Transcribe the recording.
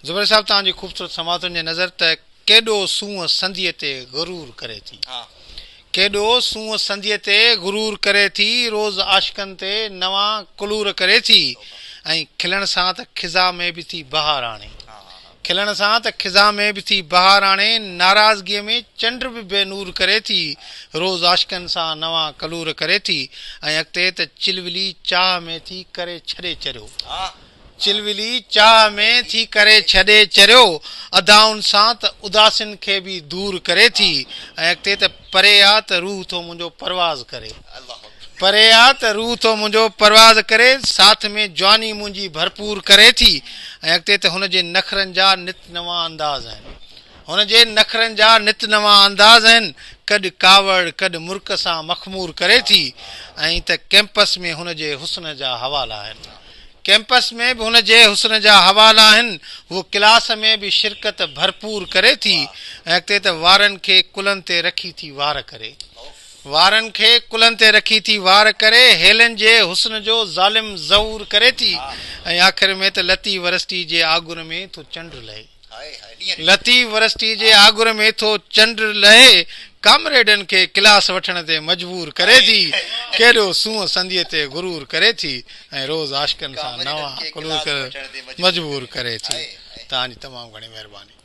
زبير صاحب توهان جي خوبصورت سماعتن جي نظر ته ڪيڏو سونهن سنڌيء تي غرور ڪري ٿي. ڪيڏو سونهن سنڌيء تي غرور ڪري ٿي روز عاشقن تي نوان ڪلور ڪري ٿي ۽ کلڻ سان ته خزان ۾ به ٿي بهار آڻي کلڻ سان ته خزان ۾ به ٿي بهار آڻي ناراضگيء ۾ چنڊ به بي نور ڪري ٿي روز عاشقن سان نوان ڪلور ڪري ٿي ۽ اڳتي ته چلولي چاهه ۾ ٿي ڪري ڇڏي چريو. چلولي چاهه ۾ ٿي ڪري ڇڏي چريو، ادائن سان ته اداسين کي به دور ڪري ٿي ۽ اڳتي ته پري آ ته روح ٿو منهنجو پرواز ڪري پري آ ته روح ٿو منهنجو پرواز ڪري ساٿ ۾ جواني منهنجي ڀرپور ڪري ٿي ۽ اڳتي ته هن جي نخرن جا نت نوان انداز آهن هن جي نخرن جا نت نوان انداز آهن ڪڏ ڪاوڙ ڪڏ مرڪ سان مخمور ڪري ٿي ۽ ته ڪئمپس ۾ هن جي حسن جا حوالا آهن. ڪئمپس ۾ به هن جي حسن جا حوالا آهن. هوء ڪلاس ۾ به شرڪت ڀرپور ڪري ٿي ۽ اڳتي ته وارن کي ڪلهن تي رکي ٿي وار ڪري. وارن کي ڪلهن تي رکي ٿي وار ڪري. هيلن جي حسن جو ظالم ظهور ڪري ٿي ۽ آخر ۾ ته لطيف ورسٽي جي آڳر ۾ ٿو چنڊ لهي. لطيف ورسٽي جي آڳر ۾ ٿو چنڊ لهي، ڪامريڊن کي ڪلاس وٺڻ تي مجبور ڪري ٿي، ڪيڏو سونهن سنڌيء تي غرور ڪري ٿي ۽ روز عاشقن سان نوان ڪلور مجبور ڪري ٿي. توهان جي تمام گهڻي مهرباني.